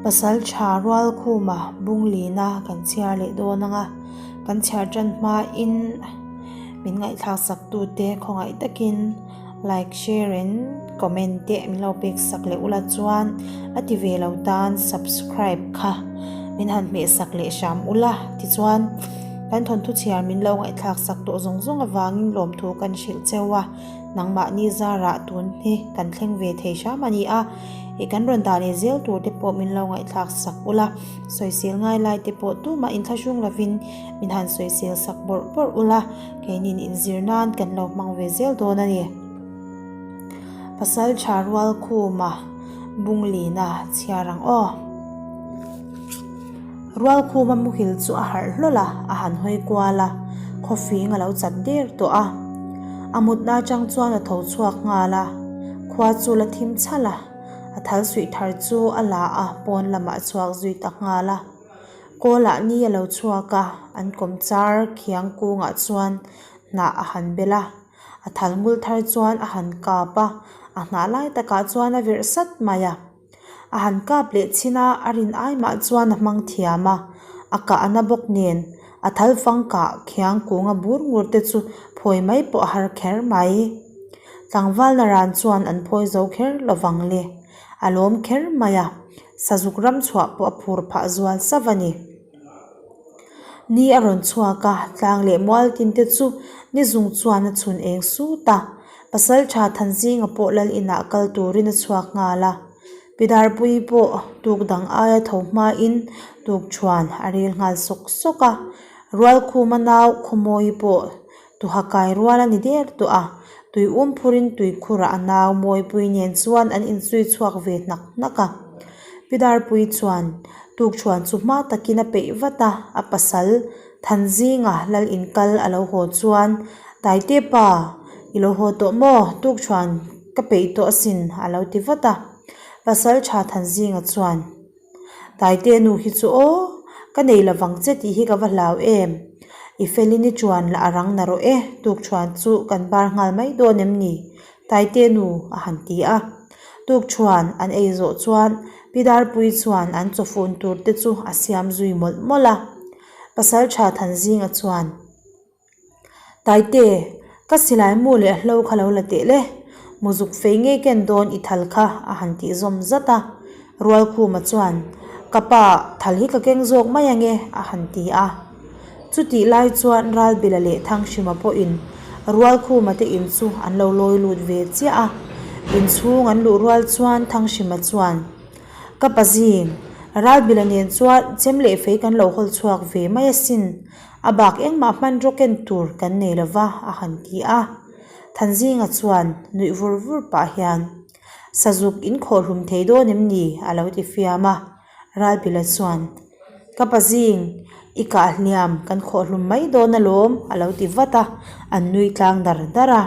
Pasaltha Rualkhuma Bunglina kan chhiar leh dawn ang a, kan chhiar tan hmain min ngaihthlak sak tute khawngaih takin like, share and comment te min lo pek sak leh ula chuan a ti ve lo tan subscribe kha min han hmeh sak leh hram ula tichuan kan thawnthu chhiar min lo ngaihthlak sak tawh zawng zawng avangin lawmthu kan hrilh cheu a. Nangmahni zarah tun hi kan thleng ve thei hram a ni a, ih kan rawn dah leh zel tur te pawh min lo ngaihthlak sak ula, sawisel ngai lai te pawh tumah inthlahrung lovin min han sawisel sak bawrh bawrh ula, keinin inzir nan kan lo hmang ve zel dawn a ni. Pasal tha rual khuma Bunglina chhiar ang aw. Rualkhuma muhil chu a harh hlawl a, a han hawi kual a, khawfing a lo chat der tawh a. A mutna atang chuan a tho chhuak nghal a, khua chu la thim chhalh a, a thal suih thar chu a la a, pawn lamah a chhuak zui ta nghal a. Kawlah ni a lo chhuak a, an kawm char khiang kungah chuan hnah a han bel a, a thal ngul thar chuan a han kap a, a hnah lai takah chuan a verh sat mai a. A han kap leh chhin a, a rin ai mah chuan a hmang thiam a, a kah na bawk nen a thal fang kah khiang kung a bur ngur te chu phawi mai pawh a har kher mai. Tlangval naran chuan an phawi zo kher lo vang le, a lawm kher mai a, sazuk ram chhuah pawh a phur phah zual sauh a ni. Ni a rawn chhuak a, tlang leh mual tin te chu ni zung chuan a chhun eng sut a. Pasaltha Thanzinga pawh lal inah kal turin a chhuak nghal a. Pi Darpuii pawh tuk dang aia tho hmain tuk thuan a rel nghal sawk sawk a. Rualkhuma nau Khawmawi pawh tuha kai rual a ni der tawh a, tui um phurin tuikhurah a nau Mawipui nen chuan an inzui chhuak ve hnak hnak a. Pi Darpuii chuan tukṭhuan chu hma takin a peih vat a, a pasal Thanzinga lal inkal a lo haw chuan, Taite pa, i lo haw tawh maw? Tukṭhuan ka peih tawh asin a lo ti vat a. Pasal ṭha Thanzinga chuan. Taite nu hi chu aw, ka nei lo vang che tih hi ka va hlau em? I felin i chuan lah a rang na rawh e, tukṭhuan chu kan bar nghal mai dawn em ni? Taite nu a han ti a. Tukṭhuan an ei zawh chuan Pi Darpuii chuan an chawfun tur te chu a siam zui mawlh mawlh a. Pasalṭha Thanzinga chuan. Taite, ka silai mu leh hlo kha lo la teh le, muzuk fei ngei ken dawn i thal kha a han tih zawm zat a. Rualkhuma chuan, Ka pa, thal hi ka keng zawk mai ange a han ti a. Chutih lai chuan Ralbila leh Thanghrima pawhin Rualkhuma te in chu an lo lawi lut ve chiah a. Inchhung an luh rual chuan Thanghrima chuan, Ka pa zing, Ralbila nen chuan chem leh fei kan lo hawl chhuak ve mai asin. A bak engmah hmanraw ken tur kan nei lo va, a han ti a. Thanzinga chuan nuih vur vur pah hian, Sazuk in khawhhlum thei dawn em ni? a lo ti fiam a. Ralbila chuan, Ka pa zing, i kah hliam kan khawhhlum mai dawn alawm, a lo ti vat a, an nui tlang dar dar a.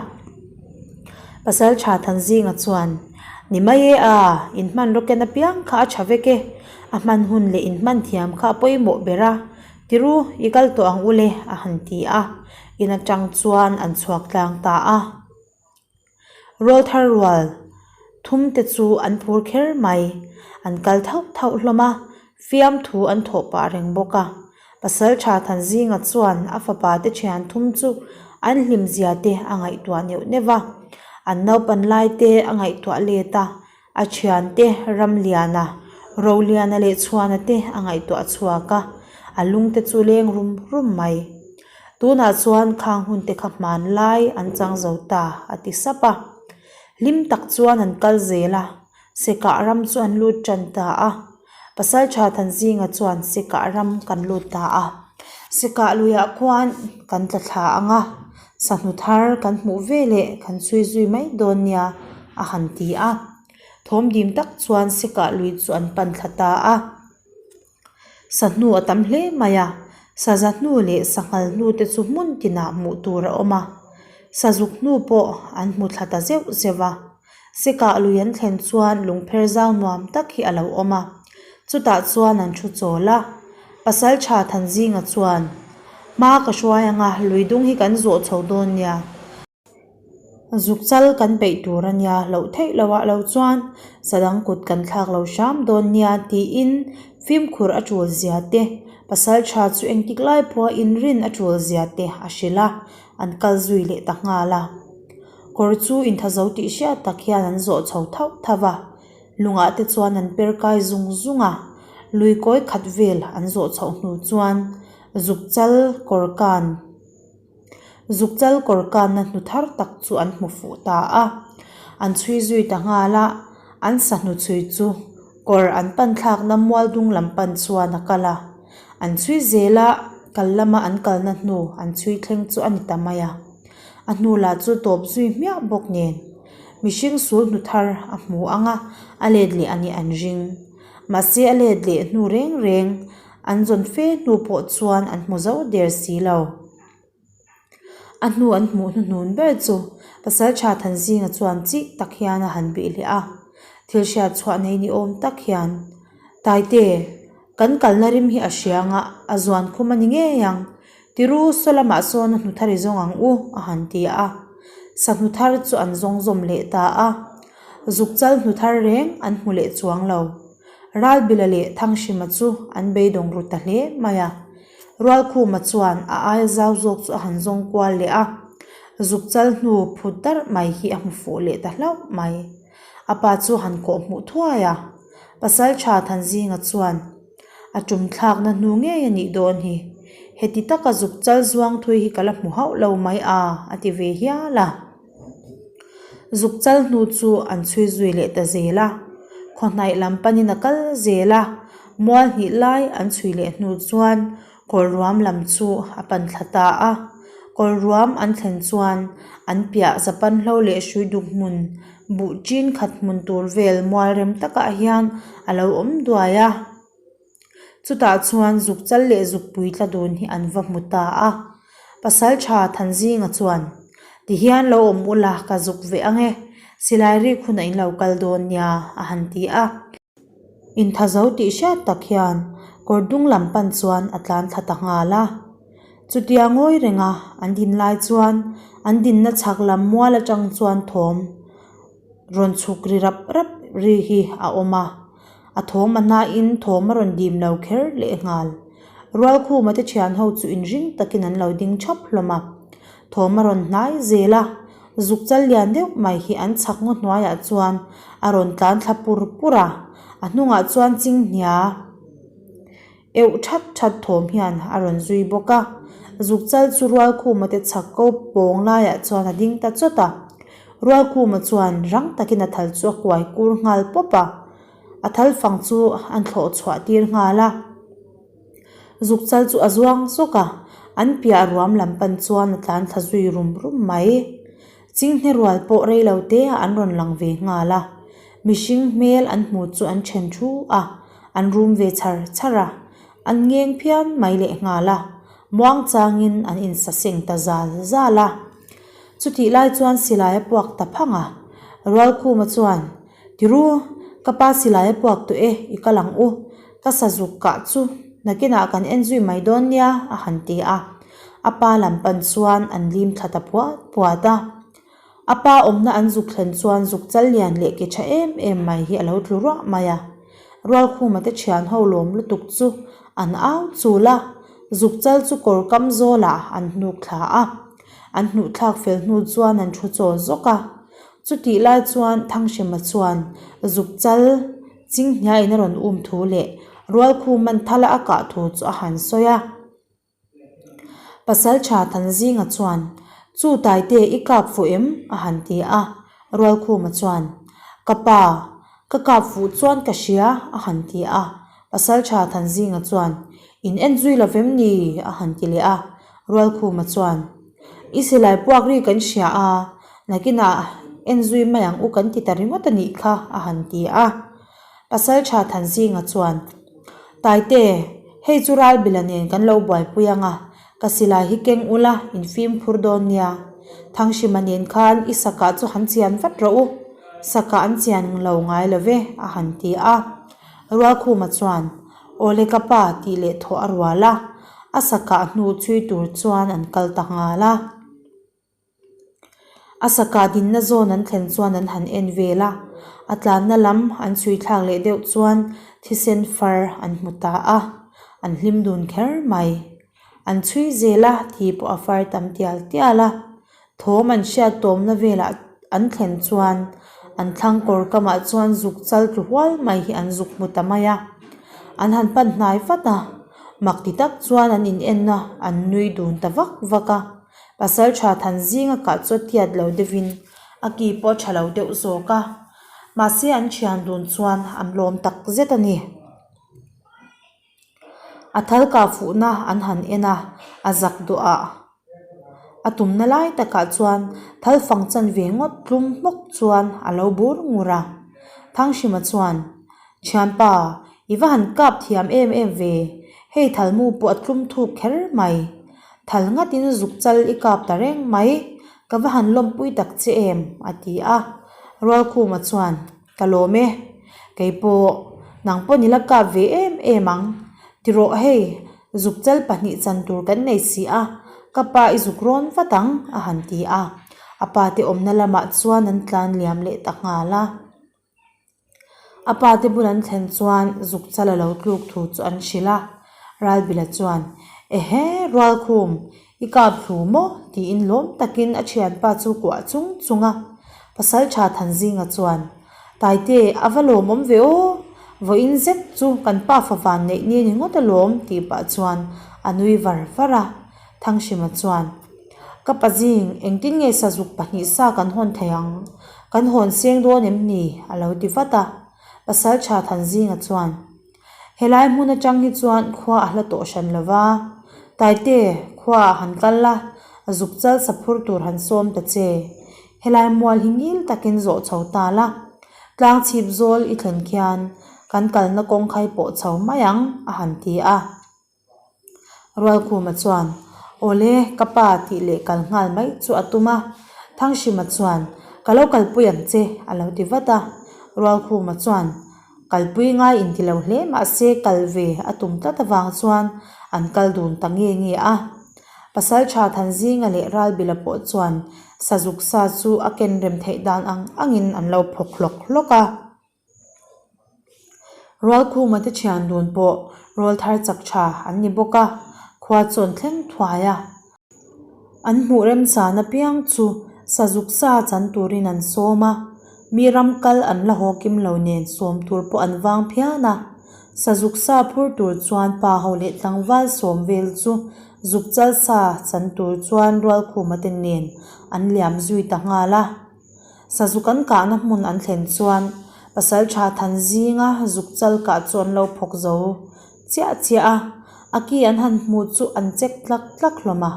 Pasaltha Thanzinga chuan, Ni mai e a, in hmanraw ken apiang kha a tha vek e, a hman hun leh in hman thiam kha a pawimawh ber a, Tiru, i kal tawh ang ule, a han ti a, in atang chuan an chhuak tlang ta a. Rawlthar rual thum te chu an phur kher mai, an kal thauh thauh hlawm a, fiamthu an thawh pah reng bawk a. Pasaltha Thanzinga chuan a fapa te thian thum chu an hlim zia te a ngaihtuah neuh neuh va, an naupan lai te a ngaihtuah let a, A thiante Ramliana, Roliana leh Chhuana te a ngaihtuah chhuak a, a lungte chu leng rum rum mai. Tunah chuan khang hun te kha hmanlai an chang zo ta, a ti sap a. Hlim tak chuan an kal zel a, Sekah ram chu an lut tan ta a. Pasaltha Thanzinga chuan Sekah ram kan lut ta a. Sekah luiah khuan kan tla thla ang a, sahnu thar kan hmuh ve leh kan chhui zui mai dawn nia a han ti a. Thawm dim tak chuan Sekah lui chu an pan thla ta a. Sahnu a tam hle mai a, saza hnu leh sanghal hnu te chu hmun tinah hmuh tur a awm a. Sazuk hnu pawh an hmu thla ta zeuh zeuh a. Sekah lui an thlen chuan lungpher zau nuam tak hi a lo awm a, chutah chuan an thu chawl a. Pasaltha Thanzinga chuan, Hma ka hruai anga lui dung hi kan zawh chho dawn nia. Zuk chal kan peih tur a nia, loh theih loh ah lo chuan sadang kut kan thlak lo hram dawn nia tiin fimkhur a tul zia te, pasal tha chu engtik lai pawha inrin a tul zia te a hrilh a, an kal zui leh ta nghal a. Kawr chu inthazo tih hriat tak hian an zawh chho thauh thauh a, lungah te chuan an per kai zung zung a, lui kawi khat vel an zawh chhoh hnu chuan zuk chal kawr kan Zuk chal kawr kanna hnu thar tak chu an hmu fuh ta a, an chhui zui ta nghal a, an sa hnu chhui chu kawr an pan thlakna mual dung lam pan chuan a kal a, an chhui zel a, kal lama an kalna hnu an chhui thleng chu a ni ta mai a, a hnu lah chu tawp zui hmiah bawk nen mihring sul hnu thar a hmu ang a, a let leh a nih an ring. Mahse a let leh hnu reng reng An zawn fe hnu pawh chuan an hmu zo der si lo. A hnu an hmuh hnuhnun ber chu Pasalṭha Thanzinga chuan chik tak hian a han bih leh a. Thil hriat chhuah nei ni awm tak hian, Taite, kan kalna rim hi a hriang a, a zuan khum a ni ngei ang. Tiru saw lamah sawn a hnu thar i zawng ang u, a han ti a. Sa hnu thar chu an zawng zawm leh ta a. Zuk chal hnu thar reng an hmu leh chuang lo. Ralbila leh Thanghrima chu an beidawng ru ta hle mai a. Rualkhuma chuan a aia zau zawk chu a han zawng kual leh a, zuk chal hnu phut darh mai hi a hmu fuh leh ta hlauh mai. A pa chu han kawh hmuh thuai a, Pasalṭha Thanzinga chuan a tum thlakna hnu ngei a nih dawn hi. Heti taka zuk chal zuang thui hi ka la hmu hauh lo mai a, a ti ve hial a. Zuk chal hnu chu an chhui zui leh ta zel a, khawhnaih lam panin a kal zel a, mual hnih lai an chhui leh hnu chuan kawr ruam lam chu a pan thla ta a, kawr ruam an thlen chuan an piah zapan hlo leh hrui duk hmun buh chin khat hmun tur vel mual rem takah hian a lo awm duai a. Chutah chuan zuk chal leh zuk pui tla dun hi an va hmu ta a. Pasalṭha Thanzinga chuan, Tihian lo awm ula ka zuk ve ang e, silai rik hunah in lo kal dawn nia, a han ti a. Inthazo tih hriat tak hian kawr dung lam pan chuan a tlan thla ta nghal a. Chutia ngawi renga an din lai chuan an dinna chhak lam mual atang chuan thawm rawn chhuk ri rap rap ri hi a awm a. A thawm a hnain thawm a rawn dim lo kher leh nghal. Rualkhuma te thian ho chu inring takin an lo ding thap hlawm a. Thawm a rawn hnai zel a, zuk chal lian deuh mai hi an chhak ngaw hnuaiah chuan a rawn tlan thla pur pur a, a hnungah chuan chinghnia euh that that thawm hian a rawn zui bawk a. Zuk chal chu Rualkhuma te chhak ko pawng laiah chuan a ding ta chawt a. Rualkhuma chuan rang takin a thal chu a kuai kur nghal pawp a. A thal fang chu an thlawh chhuah tir nghal a, zuk chal chu a zuang zawk a, an piah ruam lam pan chuan a tlan thla zui rum rum mai. Chinghne rual pawh rei lo te ah an rawn lang ve nghal a, mihring hmel an hmu chu an then thu a, an rum ve char char a, an ngeng phian mai leh nghal a, muang changin an insaseng ta zal zal a. Chutih lai chuan silai a puak ta phang a, Rualkhuma chuan Tiru, ka pa silai a puak tawh e, i kal ang u. Ka sazuk kah chu nakinah kan en zui mai dawn nia, a han ti a. A pa lam pan chuan an lim thla ta puat puat a. A pa awmna an zuk thlen chuan zuk chal lian leh ke tha em em mai hi a lo tlu ruah mai a. Rualkhuma te thian ho lawm lutuk chu an au chul a, zuk chal chu kawr kam zawlah an hnuk thla a. An hnuh thlak fel hnu chuan an thu chawl zawk a. Chutih lai chuan Thanghrima chuan zuk chal Chinghniain a rawn um thu leh Rualkhuman thala a kah thu chu a han sawi a. Pasalṭha Thanzinga chuan, Chu Taite i kap fuh em? a han ti a. Rualkhuma chuan, Ka pa, ka kap fuh chuan ka hria a han ti a. Pasalṭha Thanzinga chuan, In en zui lo vem ni? a han ti leh a. Rualkhuma chuan, I silai puak ri kan hria a, nakinah en zui mai ang u kan ti ta ringawt a nih kha, a han ti a. Pasalṭha Thanzinga chuan, Taite, hei chu Ralbila nen kan lo buaipui ang a, ka silai hi keng ula in fimkhur dawn nia. Thanghrima nen khan i sakah chu han chian vat rawh u, sakah an chian lo ngai lo ve, a han ti a. Rualkhuma chuan, Awle ka pa tih leh thawh a rual a, a sakah hnu chhui tur chuan an kal ta nghal a. A sakah dinna zawn an thlen chuan an han en vel a, a tlanna lam an chhui thlak leh deuh chuan thisen far an hmu ta a, an hlim dun kher mai. An chhui zel a, thi pawh a far tam tial tial a. Thawm an hriat tawmna velah an thlen chuan an thlang kawr kamah chuan zuk chal tlu hual mai hi an zuk hmu ta mai a. An han pan hnai vat a, mak ti tak chuan an in en a, an nui dun ta vak vak a. Pasal tha than zinga kah chu a tiat lo deuhin a ki pawh a tha lo deuh zawk a, mahse an thian dun chuan an lawm tak zet a ni. A thal kah fuhna an han en a, a zak duah a. A tumna lai takah chuan thal fang chan ve ngawt tlum hmawk chuan a lo bur ngur a. Thanghrima chuan, Thianpa, i va han kap thiam em em ve, hei thalmu pawh a tlum thuk kher mai. Thal ngatin zuk chal i kap ta reng mai, ka va han lawmpui tak che em, a ti a. Rualkhuma chuan, Ka lawm e, kei pawh nang pawn i la kap ve em em ang. Ti rawh hei, zuk chal pahnih chan tur kan nei si a, ka pa i zuk rawn vat ang, a han ti a. A pa te awmna lamah chuan an tlan liam leh ta nghal a. A pa te bul an thlen chuan zuk chal a lo tluk thu chu an hrilh a. Ralbila chuan, Ehe, Rualkhum, I kap hlu maw? tiin lawm takin a thianpa chu kuah chung chung a. Pasaltha Thanzinga chuan, Taite, a va lawmawm ve aw! Vawiin zet chu kan pa fa van neih ni a ni ngawt alawm tih pah chuan a nui var var a. Thanghrima chuan, Ka pazing, engtin nge sazuk pahnih sa kan hawn thei ang? Kan hawn seng dawn em ni? a lo ti vat a. Pasaltha Thanzinga chuan, Helai hmun atang hi chuan khua a hla tawh hran lo va, Taite, khua ah han kal la, zuk chal sa phur tur han sawm ta che. Helai mual hi ngil takin zawh chho ta la, tlang chhip zawl i thlen khian kan kalna kawng khai pawh chho mai ang, a han ti a. Rualkhuma chuan, Awle, ka pa tih leh kal nghal mai chu a tum a. Thanghrima chuan, Ka lo kalpui ang che, a lo ti vat a. Rualkhuma chuan, Kalpui ngai inti lo hle mahse kal ve a tum tlat avang chuan an kal dun ta nge nge a. Pasaltha Thanzinga leh Ralbila pawh chuan sazuk sa chu a ken rem theih dan ang angin an lo phawk hlawk hlawk a. Rualkhuma te thian dun pawh rawl thar chak tha an ni bawk a, khua chawn thleng thuai a. An hmuh remchan apiang chu sazuk sa chan turin an sawm a, mi ram kal an la haw kim lo nen sawm tur pawh an vang phian a. Sazuk sa phur tur chuan pa ho leh tlangval sawm vel chu zuk chal sa chan tur chuan Rualkhuma te nen an liam zui ta nghal a. Sazuk an kahna hmun an thlen chuan Pasaltha Thanzinga zuk chal kah chu an lo phawk zo chiah chiah a, a ki an han hmu chu an chek tlak tlak hlawm a.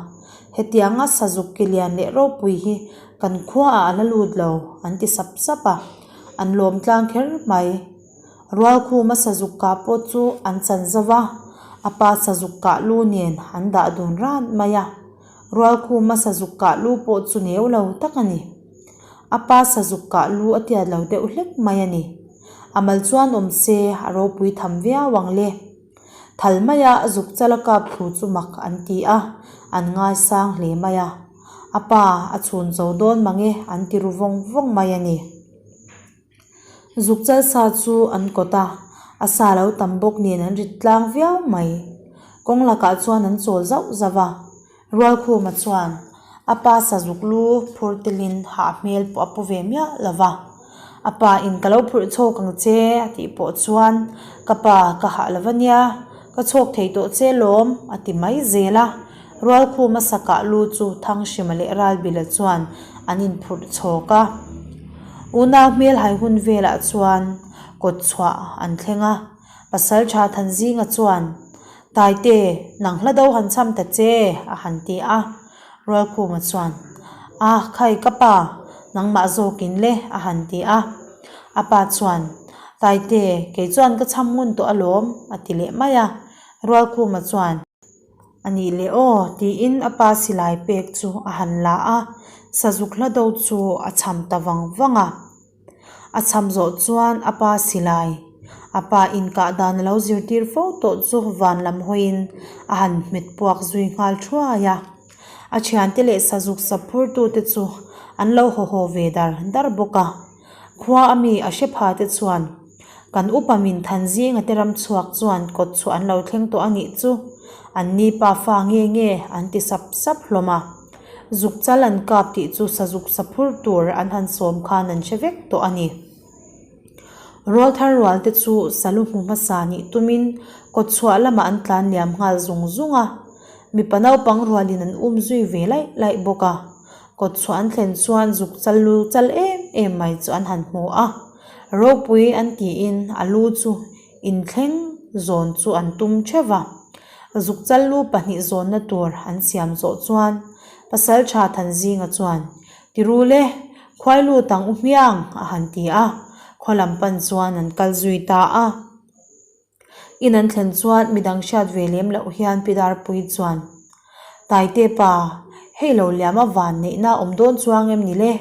Hetianga sazuk ki lian leh ropui hi kan khuaah a la lut lo an ti sap sap a, an lawm tlang kher mai. Rualkhuma sazuk kah pawh chu an chan zo va, a pa sazuk kah lu nen an dah dun ran mai a. Rualkhuma sazuk kah lu pawh chu neu lo tak a ni. A pa sazuk kah lu a tiat lo deuh hlek mai a ni. A mal chuan awm se a ropui tham viau ang le. Thal maia a zuk chal a kap thu chu mak an ti a, an ngaisang hle mai a. A pa a chhun zo dawn mange an ti ru vawng vawng mai a ni. Zuk chal sa chu an kawt a, a sa lo tam bawk nen an rit tlang viau mai. Kawng lakah chuan an chawl zauh zauh a, Rualkhuma chuan a pa sazuk lu phur telin hah hmel pawh a pu ve miah lo va. A pa in ka lo phurh chhawk ang che a tih pawh chuan ka pa ka hah lo va nia, ka chhawk thei tawh che lawm a ti mai zel a. Rualkhuma sakah lu chu Thanghrima leh Ralbila chuan an inphurh chhawk a. Unau hmel hai hun velah chuan kawt chhuah an thleng a, Pasaltha Thanzinga chuan, Taite, nang hla do han cham ta che, a han ti a. Rualkhuma chuan, A, khai ka pa, nangmah zawkin le, a han ti a. A pa chuan, Taite, kei chuan ka cham ngun tawh alawm, a ti leh mai a. Rualkhuma chuan. A nih leh aw, tiin a pa silai pek chu a han la a, sazuk hla do chu a cham ta vang vang a. A cham zawh chuan a pa silai, a pa inkah dan a lo zirtir fo tawh chu van lam hawiin a han hmet puak zui nghal thuai a. A thiante leh sazuk sa phurtute chu An lo haw haw ve dar dar bawk a. Khua a mi a hre pha te chuan kan upa min than zinga te ram chhuak chuan kawt chhuah an lo thleng tawh a nih chu an ni pa fa nge nge an ti sap sap hlawm a. Zuk chal an kap tih chu sazuk sa phur tur an han sawm khan an hre vek tawh a ni. Rawlthar rual te chu salu hmu hmasa nih tumin kawt chhuah lamah an tlan liam nghal zung zung a. Mipa naupang rualin an um zui ve laih laih bawk a. Kawt chhuah an thlen chuan zuk chal lu chal em em mai chu an han hmu a. Ropui an tiin a lu chu inthleng zawn chu an tum theuh va. Zuk chal lu pahnih zawnna tur an siam zawh chuan Pasaltha Thanzinga chuan, Tirul e, khuai lut ang u hmiang a han ti a, khaw lam pan chuan an kal zui ta a. In an thlen chuan midang hriat ve lem loh hian Pi Darpui chuan, Taite pa, hei lo liam a van neihna awm dawn chuang em ni le?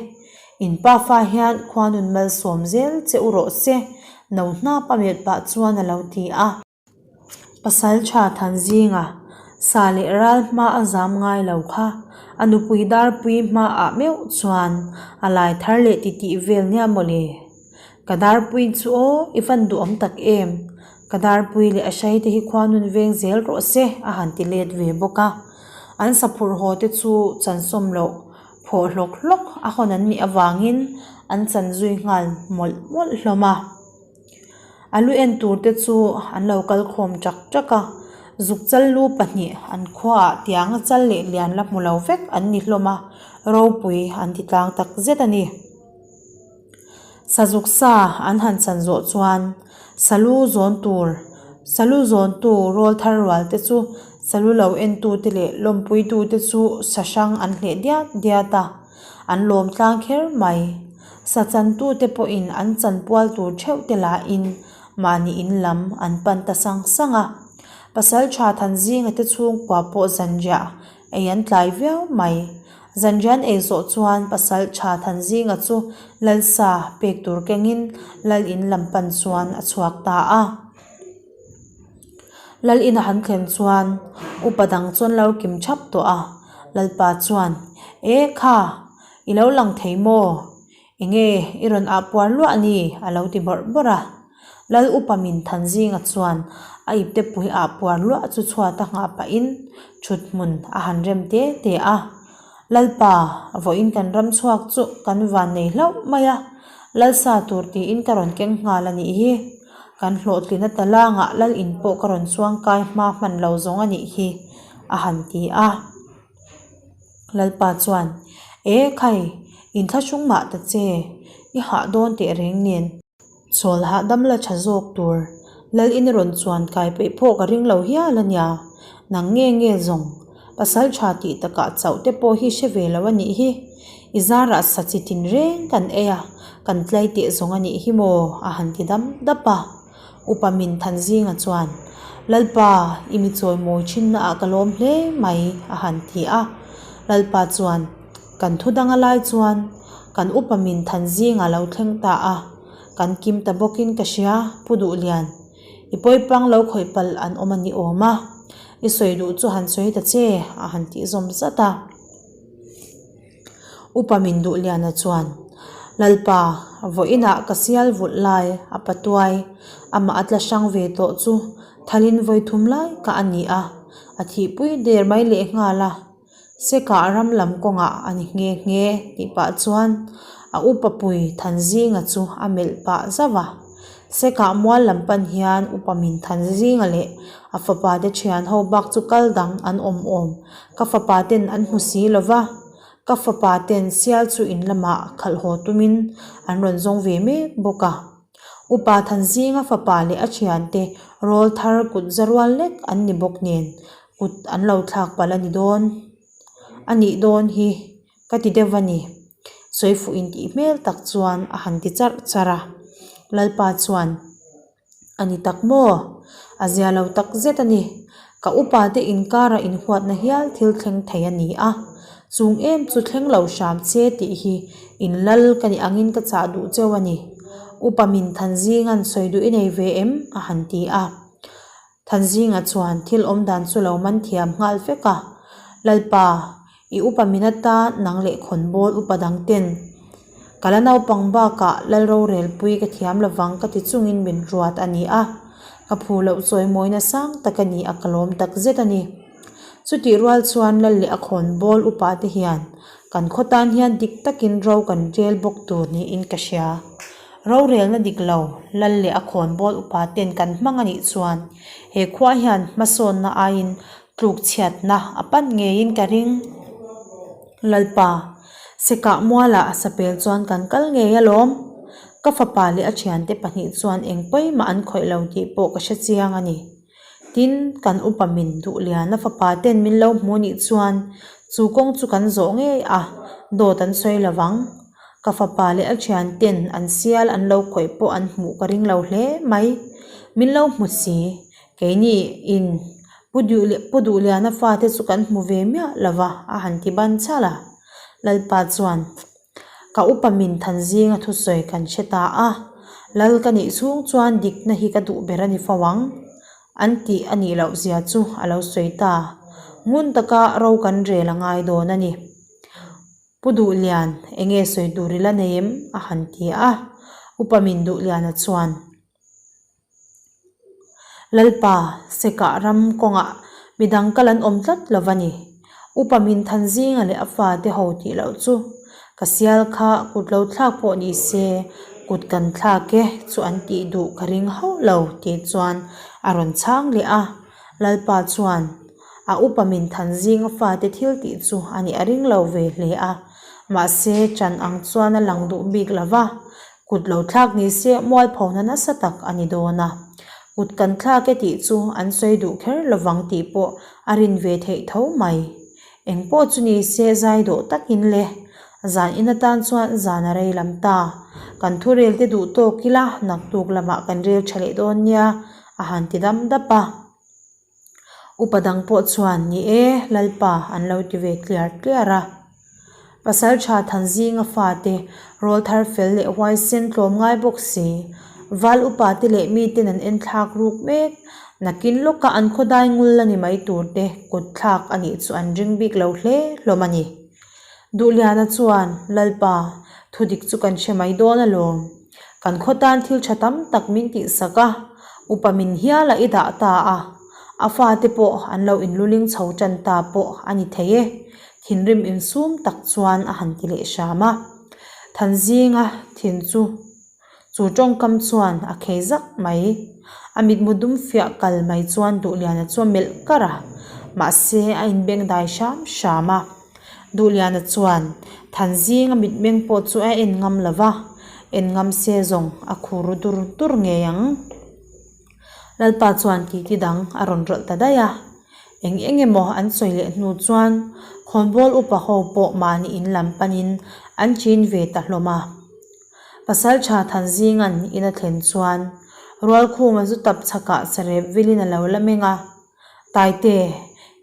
In pa fa hian khuanun malsawm zel che u rawh se, no hnap a melh pah chuan a lo ti a. Pasal tha Thanzinga, sa leh ral hma a zam ngai lo kha, a nupui Darpui hmaah meuh chuan a lai thar leh titih vel nia mawle. Ka darpui chu aw, i van duhawm tak em? Ka darpui leh a hrai te hi khua nun veng zel rawh se, a han ti let ve bawk a. An saphurh haw te chu chansawm loh phawh hlawk hlawk a hawn an nih avangin an chan zui nghal mawlh mawlh hlawm a. A lu en tur te chu an lo kal khawm ṭak ṭak a, zuk chal lu pahnih an khuaah tianga chal leh lian la hmu lo vek an ni hlawm a, ropui an ti tlang tak zet a ni. Sazuk sa an han chan zawh chuan salu zawn tur salu zawntu rawl thar rual te chu salu lo entu te leh lawmpuitu te chu sa hrang an hleh diat diat a, an lawm tlang kher mai. Sa chantu te pawhin an chanpual tur theuh te lahin mahni in lam an pan ta sang sang a. Pasaltha Thanzinga te chhungkua pawh zanriah ei an tlai viau mai. Zanrian ei zawh chuan pasal tha Thanzinga chu Lalsa pek tur kengin Lal in lam pan chuan a chhuak ta a. Lal in a han thlen chuan upa dang chuan lo kim thap tawh a, Lalpa chuan, E kha, i lo lang thei maw? Enge i rawn ah puar luah a ni? a lo ti bawrh bawrh a. Lal upa min than zinga chuan a ipte pui ah puar luah chu chhuat a nghah pahin thut hmun a han rem te te a. Lalpa, vawiin kan ram chhuak chu kan van nei hlauh mai a, Lalsa tur tiin ka rawn keng nghal a nih hi. Kan hlawhtlina talangah Lal in pawh ka rawn chuang kai hma hman lo zawng a nih hi, a han ti a. Lalpa chuan, E khai, inthlahrung mah ta che, i hah dawn teh reng nen. Chawl hahdam la tha zawk tur, Lal in rawn chuan kai peih pawh ka ring lo hial a nia, nang nge nge zawng, pasal tha tih takah chauh te pawh hi hre ve lo a nih hi, i zarah sa chi tin reng kan ei a, kan tlai teh zawng a nih hi maw a han ti dam dap a. Upa min than zinga chuan, Lalpa, i mi chawimawi thinna ah ka lawm hle mai a han ti a, Lalpa chuan, Kan thu dang a lai chuan kan upa min than zingah lo thleng ta a, kan kim ta bawkin ka hria, Pu Duhlian. I pawipang lo khawih palh an awm a ni awm a, i sawi duh chu han sawi ta che, a han tih zawm zat a. Upa min Duhliana chuan, Lalpa, vawiinah ka sial vulh lai a patuai, amah a tla hrang ve tawh chu thalin vawi thum lai ka a ni a, a thihpui der mai lehnghal a. Sekah ram lam kawngah a ni nghe nghe tih pah chuan a upa pui Thanzinga chu a melh pah zauh a. Sekah mual lam pan hian upa min Thanzinga leh a fapa te thian ho bak chu kal dang an awm awm ka fapa ten an hmu si lo va, ka fapa ten sial chu in lamah khalh haw tumin an rawn zawng ve mek bawk a. Upa Thanzinga fapa leh a thiante rawl thar kut za rual lek an ni bawk nen Kut an lo thlak palh a ni dawn a nih dawn hi ka ti deuh a ni. Sawifuh intih hmel tak chuan a han ti charh charh a. Lalpa chuan, A ni tak maw? A zia lo tak zet a ni. Ka upa te inkara inhuatna hial thil thleng thei a ni a. Chung em chu thleng lo hram che tih hi in lal ka nih angin ka chah duh cheu a ni. Upa min than zingan sawi duh i nei ve em? a han ti a. Thanzinga chuan thil awm dan chu lo man thiam nghal vek a, Lalpa, I upa min atan nang leh khawnbawl upa dang ten ka la naupang bakah lal rorelpui ka thiam lovang ka ti chungin min ruat a ni a, ka phu loh chawimawina sang tak a ni a ka lawm tak zet a ni. Chutih rual chuan lal leh a khawnbawl upa te hian kan khaw tan hian dik takin ro kan rel bawk tur niin ka hria. Rorelna dik lo lal leh a khawnbawl upa ten kan hmang a nih chuan he khua hian hmasawnna aiin tluk chhiatna a pan ngeiin ka ring. Lalpa, Sekah mualah a sapel chuan kan kal ngei alawm. Ka fapa leh a thiante pahnih chuan eng pawimah an khawih lo tih pawh ka hre chiang a ni. Tin, kan upa min duh lian a fapa ten min lo hmu nih chuan chu kawng chu kan zawh ngei a, dawt an sawi lo vang. Ka fapa leh a thian ten an sial an lo khawih pawh an hmuh ka ring lo hle mai. Min lo hmu si, keini in Pu Duh leh Pu Duhliana fate chu kan hmu ve miah lo va, a han ti ban chal a. Lalpa chuan. Ka upa min than zinga thusawi kan hre ta a, lal ka nih chhung chuan dikna hi ka duh ber a ni fo ang, an tih a nih loh zia chu a lo sawi ta. Ngun taka ro kan rel a ngai dawn a ni. Pu Duhlian, enge sawi tur i la nei em? a han ti a, upa min Duhliana chuan. Lalpa, Sekah ram kawngah midang kal an awm tlat lo va ni. Upa min than zinga leh a fate ho tih loh chu ka sial kha kut lo thlak pawh ni se kut kan thlak e chu an tih duh ka ring hauh lo tih chuan a rawn chhang leh a. Lalpa chuan a upa min than zinga fate thil tih chu a nih a ring lo ve hle a, mahse ṭan ang chuan a lang duh bik lo va. Kut lo thlak ni se mualphona nasa tak a ni dawn a, kut kan thlak e tih chu an sawi duh kher lovang tih pawh a rin ve theih tho mai. Eng pawh chu ni se zai dawh takin le, zan in atan chuan zan a rei lam ta. Kan thu rel te duh tawk ila naktuk lamah kan rel tha leh dawn nia a han ti dam dap a. Upa dang pawh chuan, Ni e, Lalpa, an lo ti ve tliar tliar a. Pasalṭha Thanzinga fate, rawlthar fel leh huaisen tlawm ngai bawk si, val upa te leh miten an enthlak ruk mek, nakin lawka an khawdai ngul la ni mai tur te kut thlak a nih chu an ring bik lo hle hlawm a ni. Duhliana chuan, Lalpa, thudik chu kan hre mai dawn alawm. Kan khaw tan thil tha tam tak min tihsak a, upa min hial a i dah ta a, a fate pawh an lo inluling chho tan ta pawh a ni thei e, thinrim insum tak chuan a han ti leh hram a. Thanzinga thin chu chu tawngkam chuan a khei zak mai. A mitmu dum fiah kal mai chuan Duhliana chu a melh kar a, mahse a inbengdai hram hram a. Duhliana chuan Thanzinga mitmeng pawh chu a en ngam lo va, en ngam se zawng a khur dur dur ngei ang. Lalpa chuan titi dang a rawn rawlh ta daih a, eng eng emaw an sawi leh hnu chuan khawnbawl upa ho pawh mahni in lam panin an chin ve ta hlawm a. Pasalṭha Thanzinga'n in a thlen chuan Rualkhuma zu tap chhakah sarep vilin a lo la meng a. Taite,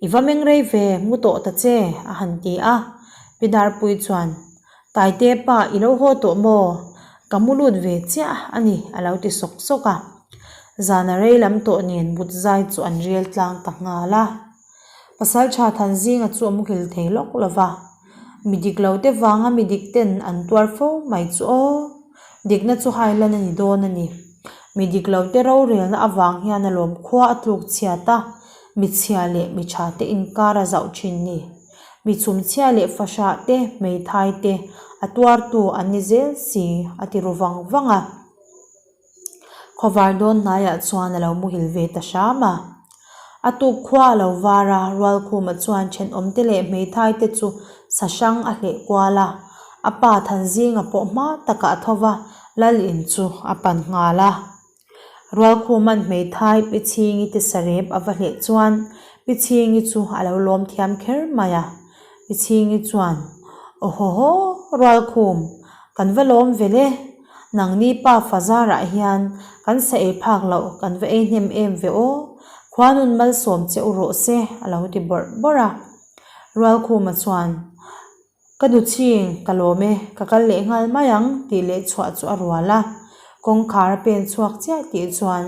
i va meng rei ve, mu tawh ta che, a han ti a. Pi Darpui chuan, Taite pa, i lo haw tawh maw? Ka mu lut ve chiah a ni, a lo ti sawk sawk a. Zana rei lam tawh nen but zai chu an rel tlang ta nghal a. Pasalṭha Thanzinga chu a muhil thei lawk lo va. Mi dik lo te vanga mi dik ten an tuar fo mai chu aw. Dikna chu hailan a ni dawn a ni. Mi dik lo te rorelna avang hian a lawm khua a tluk chhiat a, mi chhia leh mi tha te inkar a zauh thin ni. Mi chhumchhia leh fahrah te, hmeithai te a tuartu an ni zel si a ti ru vang vang a. Khawvar dawn hnaiah chuan a lo muhil ve ta hram a. A tuk khua a lo var a, Rualkhuma chuan thenawmte leh hmeithai te chu sa hrang a hleh kual a. A pa Thanzinga pawh hma takah a tho va, Lal in chu a pan nghal a. Rualkhuma'n hmeithai Pi Chhingi te sarep a va hleh chuan Pi Chhingi chu a lo lawm thiam kher mai a. Pi Chhingi chuan, Awhawhaw, Rualkhum, kan va lawm vel e. Nangni pa fazarah hian kan sa ei phak loh kan va ei hnem em ve aw, khuanun malsawm che u rawh se a lo ti bawrh bawrh a. Rualkhuma chuan, Ka nu chhing, ka lawm e, ka kal leh nghal mai ang tih leh chhuah chu a rual a. Kawngkhar a pen chhuak chiah tih chuan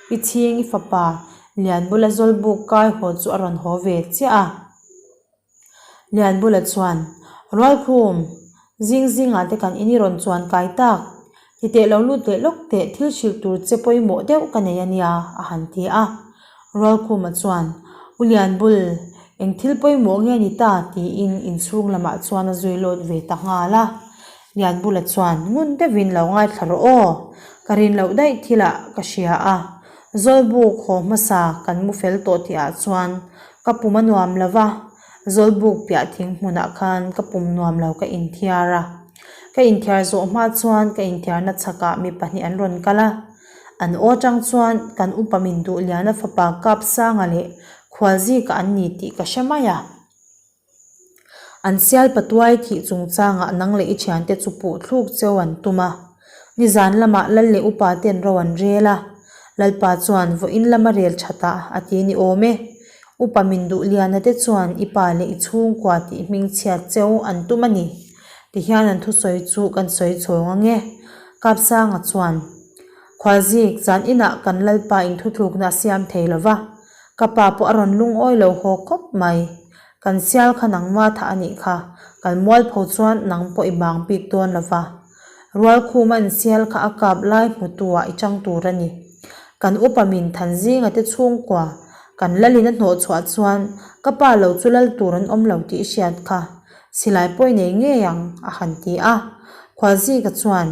Pi Chhingi fapa Lianbula Zawlbuk kai haw chu a rawn haw ve chiah a. Lianbula chuan, Rualkhum, zing zingah te kan in i rawn chuan kai tak. Ti teh lo lut leh lawk teh thil hrilh tur che pawimawh deuh ka nei a nia, a han ti a. Rualkhuma chuan, U Lianbul, eng thil pawimawh nge ni ta? tiin inchhung lamah chuan a zui lawt ve ta nghal a. Lianbula chuan, Ngun deuhin lo ngaithla rawh aw, ka rin loh daih thilah ka hria a. Zawlbuk haw hmasa kan mu fel tawh tihah chuan ka pum a nuam lo va, Zawlbuk piah thing hmunah khan ka pum nuam lo ka inthiar a. Ka inthiar zawh hma chuan ka inthiarna chhakah mi pahnih an rawn kal a. An aw atang chuan kan upa min duh liana fapa Kapsanga leh Khualzika an ni tih ka hre mai a. An sial patuai thih chungchangah nang leh i thiante chu puh thluk cheu an tum a. Nizan lamah lal leh upa ten ro an rel a. Lalpa chuan vawiin lama rel thatah a ti ni awm e. Upa min duh liana te chuan i pa leh i chhungkua tih hmingchhiat cheu an tum a ni. Tihian an thusawi chu kan sawi chhawng ange. Kapsanga chuan, Khualzik, zan inah kan Lalpa in thuthlukna a siam thei lo va, ka pa pawh a rawn lungawi lo haw khawp mai. Kan sial kha nangma thah a nih kha, kan mualpho chuan nang pawh i bang bik dawn lo va. Rualkhuma an sial kha a kap lai hmutu ah i chang tur a ni. Kan upa min than zinga te chhungkua kan lalin a hnawh chhuah chuan ka pa lo chu lal tur an awm lo tih i hriat kha. Silai pawh i nei ngei ang, a han ti a. Khualzika chuan,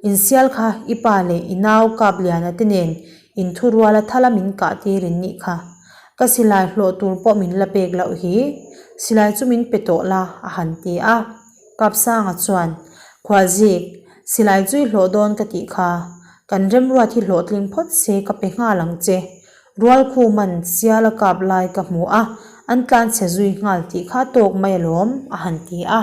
Insial kha i pa leh i nau Kapliana te nen inthuruala thala min kah tir in nih kha. Ka silai hlawh tur pawh min la pek loh hi. Silai chu min pe tawh la, a han ti a. Kapsanga chuan, Khualzik, silai chu i hlawh dawn ka tih kha. Kan remruat hi hlawhtling phawt se ka pe nghal ang che. Rualkhuman sial a kap lai ka hmu a, an tlanchhe zui nghal tih kha tawk mai alawm, a han ti a.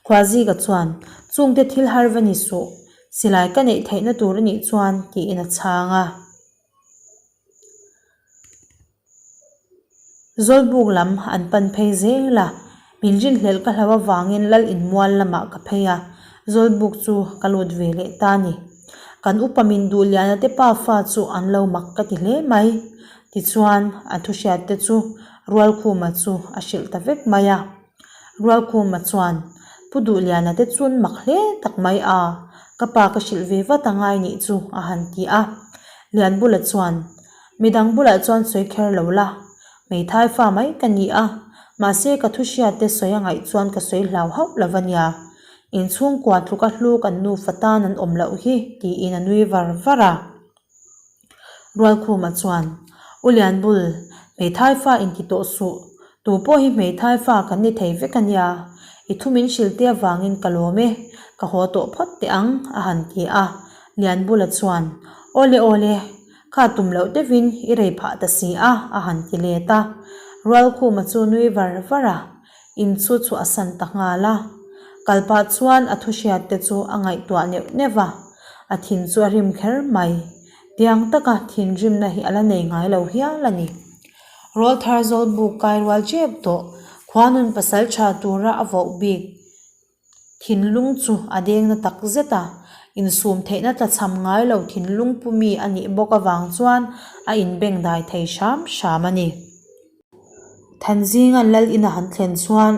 Khualzika chuan, Chungte thil har va ni suh, silai ka neih theihna tur a nih chuan, tiin a chhang a. Zawlbuk lam an pan phei zel a, min rinhlelh ka hlau avangin lal inmual lamah ka phei a, Zawlbuk chu ka lut ve leh ta a ni. Kan upa min duh liana te pa fa chu an lo mak ka ti hle mai. Tichuan, a thuhriat te chu Rualkhuma chu a hrilh ta vek mai a. Rualkhuma chuan, Pu Duhliana te chun mak hle tak mai a, ka pa ka hrilh ve vat a ngai nih chu, a han ti a. Lianbula chuan, Midang bulah chuan sawi kher lo la, hmeithai fa mai ka ni a, mahse ka thu hriat te sawi a ngaih chuan ka sawi hlau hauh lo va nia. Inchhungkua tluka hlu kan nufa tan an awm loh hi, tiin a nui var var a. Rualkhuma chuan, U Lianbul, hmeithai fa inti tawh suh. Tu pawh hi hmeithai fa kan ni thei vek a nia. I thu min hrilh te avangin ka lawm e, ka haw tawh phawt teh ang, a han ti a. Lianbula chuan, Awle awle, kha tum loh deuhin i rei phah ta si a, a han ti let a. Rualkhuma chu nui var var a. In chu chu a san ta nghal a. Kal pah chuan a thu hriat te chu a ngaihtuah neuh neuh a, a thin chu a rim kher mai. Tiang taka thinrimna hi a la nei ngai lo hial a ni. Rawlthar Zawlbuk kai rual tep tawh, khuanun pasal tha tura a voh bik. Thinlung chu a deng na tak zet a, insum theihna tlachham ngai lo thinlung pu mi a nih bawk avang chuan a inbeng dai thei hram hram a ni. Thanzinga'n lal ina han thlen chuan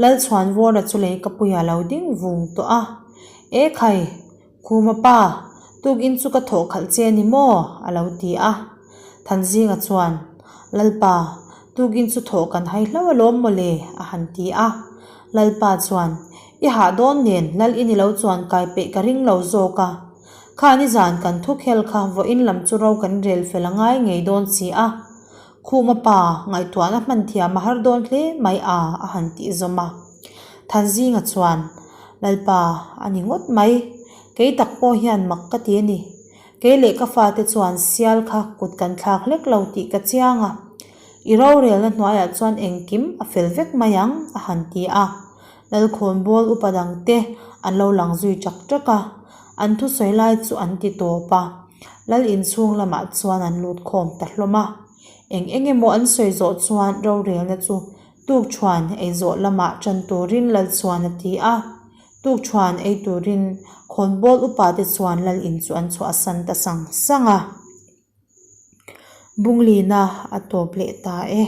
Lalchhuanvawra chu lei ka puia lo ding vung tawh a, E khai! Khuma pa, tukin chu ka thawh khalh che ni maw? a lo ti a. Thanzinga chuan, Lalpa, tukin chu thawh kan hai hlo alawm maw le? a han ti a. Lalpa chuan, I hah dawn nen lal i ni lo chuan kai peih ka ring lo zawk a. Kha nizan kan thu khel kha vawiin lam chu ro kan rel fel a ngai ngei dawn si a. Khuma pa, ngaihtuahna hman thiam a har dawn hle mai a, a han tih zawm a. Thanzinga chuan, Lalpa, a ni ngawt mai. Kei tak pawh hian mak ka ti a ni. Kei leh ka fate chuan sial kha kut kan thlak hlek lo tih ka chiang a. I rorelna hnuaiah chuan engkim a fel vek mai ang, a han ti a. Lalkhawnbawl upa dangte an lo lang zui ṭak ṭak a. An thusawi lai chu an ti tawp a. Lal inchhung lamah chuan an lut khawm ta hlawm a. Eng eng emaw an sawi zawh chuan rorelna chu Tukṭhuan ei zawh lamah ṭan turin lal chuan a ti a. Tukṭhuan ei turin khawnbawl upate chuan lal in chu an chhuahsan ta sang sang a. Bunglina a tawp leh ta e.